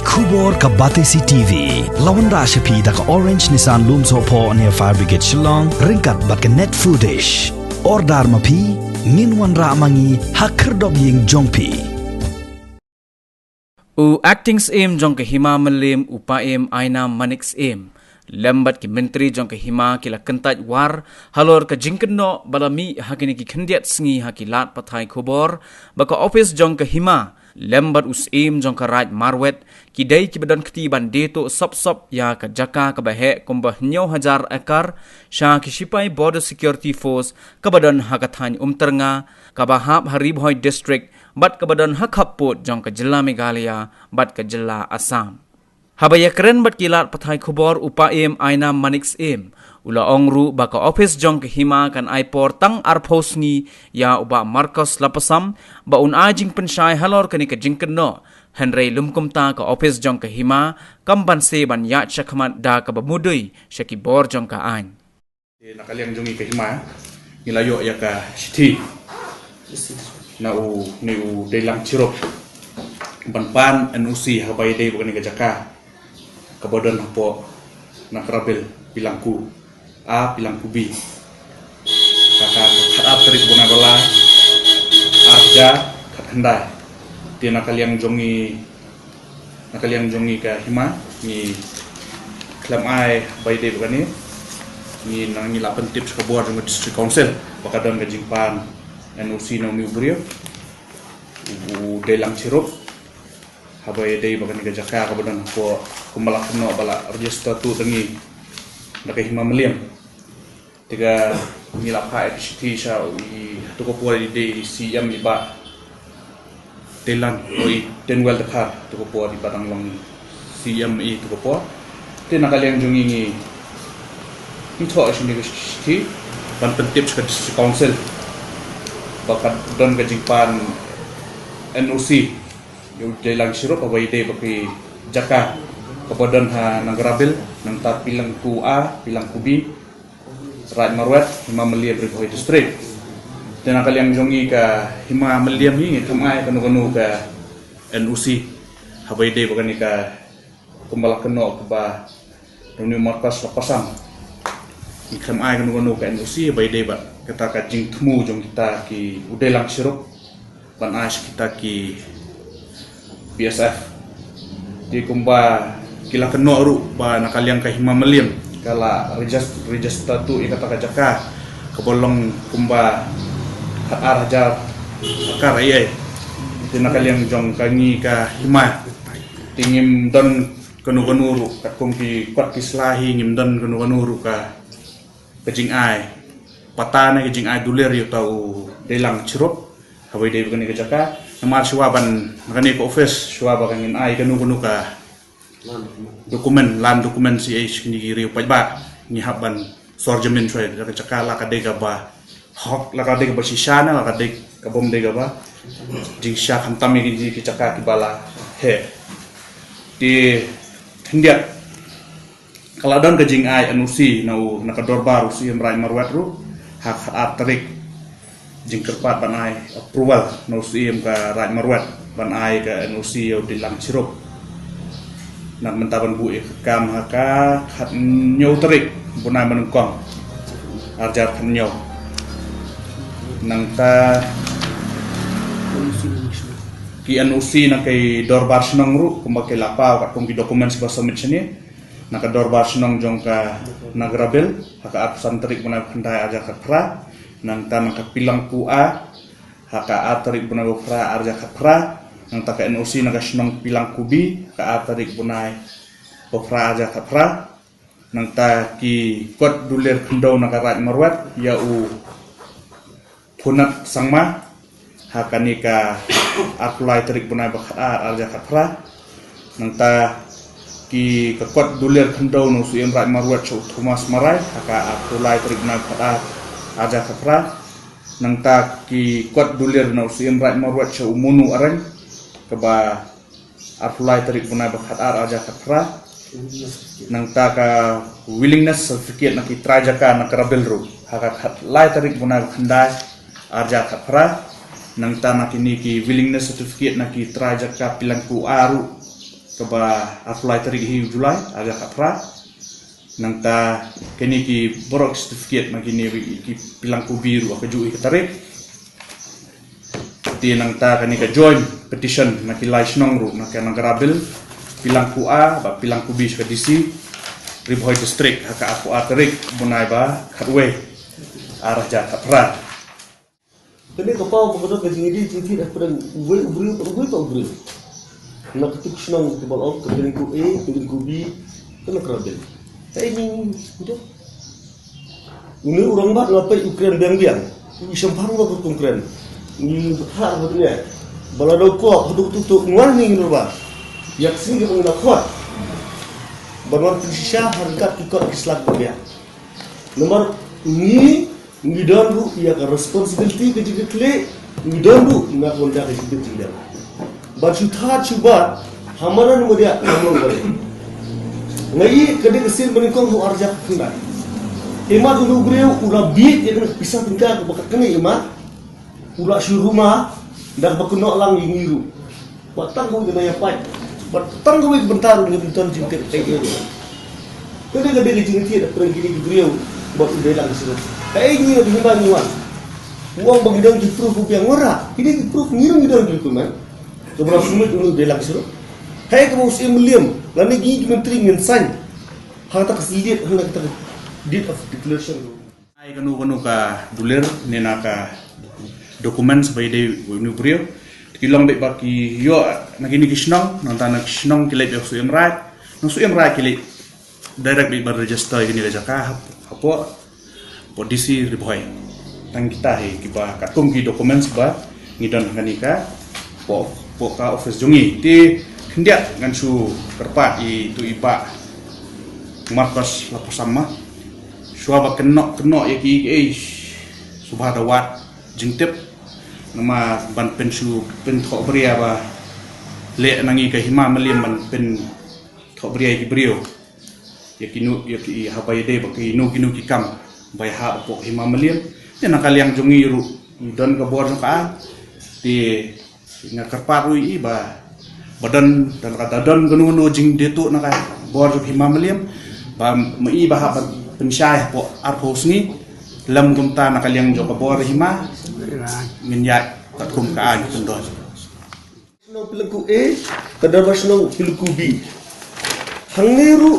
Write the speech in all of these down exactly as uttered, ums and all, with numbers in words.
Khubor ka Batesi T V. La wanrah sha phi da ka Orange Nissan Lumsohphoh near Fire Brigade Shillong, ryngkat bad ka Net Foodish. Order ma phi, ngin wanrah ma ngi ha khyrdop ïing jong phi. U Acting Syiem jong ka Hima Mylliem, u Paiem Ainam Manik Syiem, lem bad ki myntri jong ka Hima ki la kyntait war halor ka jingkynnoh ba la mih ha kine ki khyndiat sngi ha ki lad pathai khubor ba ka ophis jong ka Hima lem bad u Syiem jong ka Raid Marwet ki dei kiba don kti ban die tuh sop sop ïa ka jaka kaba heh kumba hynñiew hajar akar sha ki shipai Border Security Force kaba don ha ka thaiñ Umtyrnga, kaba hap ha Ri Bhoi District bad kaba don ha khappud jong ka jylla Meghalaya bad ka jylla Assam. Haba ïakren bad ki lad pathai khubor, u Paiem Ainam Manik Syiem u la ong ruh ba ka ophis jong ka Hima kan ai por tang arphew sngi ïa u Bah Marcos Lapasam ba un ai jingpynshai halor kane ka jingkynnoh, hynrei lymkumta ka ophis jong ka Hima kam banse ban ïaid shakhmat da kaba mudui sha ki bor jong ka aiñ. Te na ka liang jong ngi ka Hima, ngi la ïoh ïa ka shithi na u, ne u Deilang Chirup ban pan N O C ha kaba ïadei bad kane ka jaka kaba don hapoh Nagrabil, Pilangku A, Pilangku B. Ka, ka, ka khatar tarik bnai ba lai, ar hajar khatkhyndai. Te na ka liang jong ngi, na ka liang jong ngi ka Hima, ngi khlem ai ba ïadei bad kane. Ngi na, ngi la pyntip sha ka bor jong ka District Council ba ka don ka jingpan N O C na une u briew, u, u Deilang Chirup, ha kaba ïadei bad kane ka jaka kaba don hapoh, kumba la kynnoh ba la register tuh da ngi, da ka Hima Mylliem. Te ka, ngi la phah ïa ka shithi sha u, i, ha tu ka por i dei i C M i Bah Deilang, o, i Denwell Dkhar, ha tu ka por i ba dang long C M i tu ka por. Te na ka liang jong ngi, ngi, ngi thoh ïa shane ka shithi ban pyntip sha ka District Council ba ka don ka jingpan N O C ïa u Deilang Chirup ha kaba ïadei bad ki jaka kaba don ha Nagrabil, nangta Pilangku A, Pilangku B, Raid Marwet, Hima Mylliem, Ri Bhoi District. Te na ka liang jong ngi ka Hima Mylliem hi, ngi khlem ai kano kano ka N O C ha kaba ïadei bad kane ka, kumba la kynnoh ka Bah Dr. Marcos Lapasam. Ngi khlem ai kano kano ka N O C ha kaba ïadei bad kata ka jingthmu jong kita ki, u Deilang Chirup ban ai sha kita ki B S F. Te kumba ki la kynnoh ruh ba na ka liang ka Hima Mylliem ka la regis-, register tuh ïa kata ka jaka kaba long kumba khatar hajar akar ei ei. Te na ka liang jong ka ngi ka Hima, te ngim don kano kano ruh, katkum ki kot ki sla hi, ngim don kano kano ruh ka, ka jingai patta ne ka jingai dulir ïa uta u Deilang Chirup ha kaba ïadei bad kane ka jaka. Namar shuwa ban, na kane ka ophis, shuwa ba ngin ai kano kano ka document, land document, shi ei sha kine ki riew paidbah, ngi hap ban sor jamin shuwa. Ïa ka jaka la ka dei kaba hok, la ka dei kaba shisha ne la ka dei, ka bym dei kaba jingshisha, khamtam ïa kine ki jaka kiba la heh. Te khyndiat, ka la don ka jingai N O C na u, na ka dorbar u Syiem Raid Marwet ruh ha ka khatar tarik, jingkyrpad ban ai approval na u Syiem ka Raid Marwet ban ai ka N O C ïa u Deilang Chirup. Nang mynta ban buh ïa ka kam ha ka khathynñiew tarik bnai ba nyngkong, ar hajar khathynñiew. Nangta ki N O C na ki dorbar shnong ruh kumba ki la paw katkum ki documents ba submit shane. Na ka dorbar shnong jong ka Nagrabil ha ka arphew san tarik bnai ba khyndai, ar hajar khatphra. Nangta na ka Pilangku A ha ka ar tarik bnai ba phra, ar hajar khatphra. Nangta ka N O C na ka shnong Pilangku B ha ka ar tarik bnai ba phra, ar hajar khatphra. Nangta ki kot dulir khyndew na ka Raid Marwet ïa u Phunat Sangma ha kane ka arphew lai tarik bnai ba khatar, ar hajar khatphra. Nangta ki, ka kot dulir khyndew na u Syiem Raid Marwet sha u Thomas Marai ha ka arphew lai tarik bnai ba khatar, ar hajar khatphra. Nangta ki kot dulir na u Syiem Raid Marwet sha u Munu Areng, kaba arphew lai tarik bnai ba khatar, ar hajar khatphra. Nangta ka willingness certificate na ki trai jaka na Nagrabil ruh ha ka khatlai tarik bnai ba khyndai, ar hajar khatphra. Nangta na kine ki willingness certificate na ki trai jaka Pilangku A ruh kaba arphew lai tarik hi u July, ar hajar khatphra. Nangta kine ki baroh certificate na kine ki Pyllangkubi ruh ha kajuh hi ka tarik. Te nangta kane ka joint petition na ki lai shnong ruh, na ka Nongkrabel, Pyllangku A bad Pyllangkubi sha ka D C Ri Bhoi District ha ka arphew ar tarik, bnai ba khatwei, ar hajar khatphra. Kane ka paw ba ka don ka jingïadei jingthied hapdeng uwei u briew bad uwei pat u briew na ka tu ka shnong, kaba la ong ka Pyllangku A, Pyllangkubi, ka Nongkrabel. Kaei ngi, ngi, ngi, une u rangbah nga peit u kren biang biang, u shemphang ba ka kum kren. Ngi ha ba ne ba la dau ko haduh tu tu ngan ngi ngi ba ïa ka sngi kaba ngi la khot ban wan pynshisha ha ryngkat ki kot ki sla ba biang. Namar ngi, ngi don ruh ïa ka responsibility ka jingkitkhlieh, ngi don ruh na ka bynta ka jingtip jingdem. Ban shu thad shu bat ha madan madiah ka mlong ka. Nga ïohi ka dei ka sien ba nyngkong ha u ar hajar khatkhyndai. Imat u briew u la bieit ïa kane ka pisa tyngka kaba kat kane, imat u la shu ruma da kaba kynnoh lang ïa ngi ruh. Ba tang kawei ka nongïapait, ba tang kawei ka bynta ruh ngim don jingtip ei ei. Ka dei ka dei ka jingthied hapdeng kine ki briew bad u dei lang shuh. Kaei ngi ïa ka hima ngi wan. U ong ba ngi don ki proof u biang, wanrah kine ki proof, ngi ruh ngi don ki document. Kaba la submit u dei lang shuh. Kaei kaba u Syiem Mylliem lane ngi ki myntri ngin sign ha kata ka slip, ha kata ka deed of declaration. Ai kano kano ka dulir ne na ka documents ba ïadei u briew. Ki long beit ba ki ïoh na kine ki shnong, nangta na ki shnong ki leit ïa u Syiem Raid, na u Syiem Raid ki leit direct beit ban register ïa kine ka jaka hap-, hapoh, hapoh D C Ri Bhoi. Tang kita hi kiba katkum ki documents ba ngi don ha kane ka, hapoh, hapoh ka office jong ngi. Te khyndiat ngan shu kyrpad ïa utu i Bah Marcos Lapasama. Shuwa ba kynnoh kynnoh ïa ki, eh, shuwa ba da wad jingtip, namar ban pynshu pynthoh bria ba leh na ngi ka Hima Mylliem ban pynthoh bria ïa ki briew, ïa kino, ïa ki, haba ïadei ba kino kino ki kam ba ïahap hapoh Hima Mylliem. Te na ka liang jong ngi ruh ngi don ka bor jong ka aiñ. Te nga kyrpad ruh ïa i ba, ba don, don ka, da don kano kano jingdie tuh na ka bor jong Hima Mylliem, ba ma i ba hap ban pynshai hapoh arphew sngi, lem kumta na ka liang jong ka bor hima ngin ïaid katkum ka aiñ ka kyndon. Shnong Pyllangku A, ka Dorbar Shnong Pyllangku B. Hangne ruh,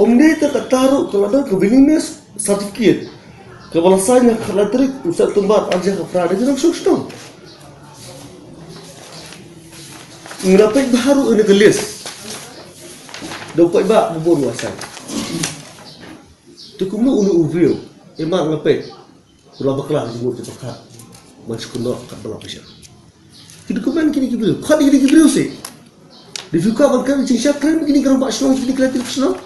ym dei tang kata ruh, ka la don ka willingness certificate kaba la sign ha ka khatlai tarik u September arhajar khatphra da ki nongshong shnong. Ngi la peit bha ruh ïa ka list. Da u paidbah ba bun ba sign. Te kumno une u briew, imat nga peit u la bakla ka jingmut jingpyrkhat ban shu kynnoh katba la pyrshah. Ki document kine ki briew, khot ïa kine ki briew seh. Dei phi kwah ban kren jingshisha, kren bad kine ki rangbah shnong, kine ki lait shnong.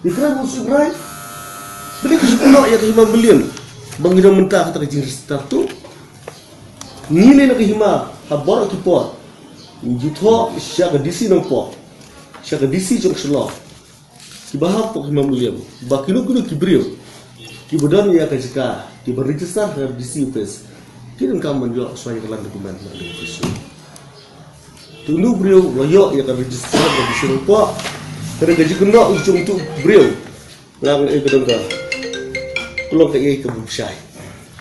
Dei kren bad u Syiem Raid. Balei phi shu kynnoh ïa ka Hima Mylliem ba ngi don mynta kata ka jingregister tuh? Ngi leh na ka hima ha baroh ki por. Ngi ju thoh sha ka D C Nongpoh, sha ka D C jong ka Shillong, kiba hap hapoh Hima Mylliem, ba kino kino ki briew kiba don ïa ka jaka kiba register ha D C office, ki donkam ban ïoh shuwa ïa ka land document na ka office. Te une u briew la ïoh ïa ka register ha D C Nongpoh. Ka dei ka jingkynnoh jong utu u briew. Nga ong, eh, ka don ka, ka long kaei kaba bishai.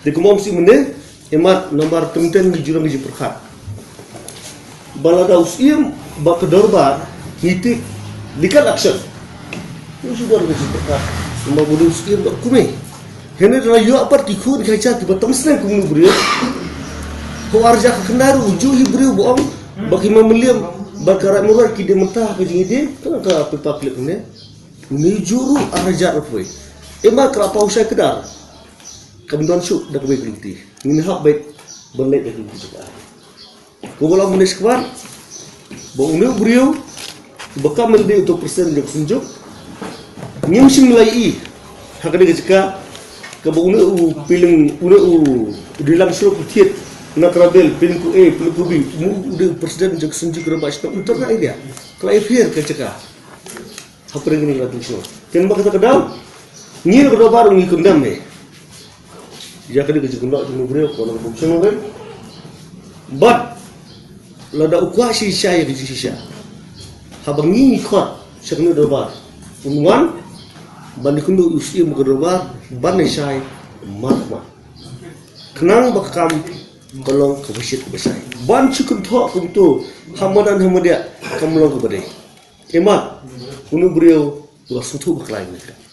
Te kumba ong u Syiem mynne, imat namar teng teng ngi ju don ka jingpyrkhat ba lada u Syiem bad ka Dorbar ngi take legal action, ngi ju don ka jingpyrkhat. Namar ba u dei u Syiem bad kumne, hynrei da la ïoh pat ki khun ki khajar kiba tam snem kum une u briew. Ha u arhajar khatkhyndai ruh u juh hi u briew ba ong ba ka Hima Mylliem bad ka Raid Mawryngkneng ki dei mynta ha ka jingïadei, ka long ka paper clip ne. Une u juh ruh arhajar ruh poi. Imat ka la paw shai kdar, kam don shuh da kawei ka lynti. Ngin hap beit ban leit da ka lynti jong ka aiñ. Kumba la mynne shakhmat, ba une u briew ba kam dei uto u president jong ka Synjuk, ngim shym la ïohi ha kane ka jaka kaba une u Pylleng, une u Dilang Shrok u thied na Nongkrabel, Pyllangku A, Pyllangku B, une u dei u president jong ka Synjuk Rangbah Shnong, uta ka area. Ka la ïapher ka jaka hapdeng kine ki la tu shnong. Te namar kata ka daw, ngi na ka Dorbar ngi condemn hi ïa kane ka jingkynnoh jong une u briew, ka long ka bym shong nongrim. Bad lada u kwah shisha ïa ka jingshisha, Haba ngi ngi khot sha kane ka dorbar, un wan ban ïakynduh ïa u syiem ka dorbar ban ïashai markhmat, khnang ba ka kam ka long kaba shit kaba shai. Ban shu kynthoh kumto ha madan ha madiah kam long kaba dei. Imat, une u briew u la sngewthuh bakla ïa kane ka kam.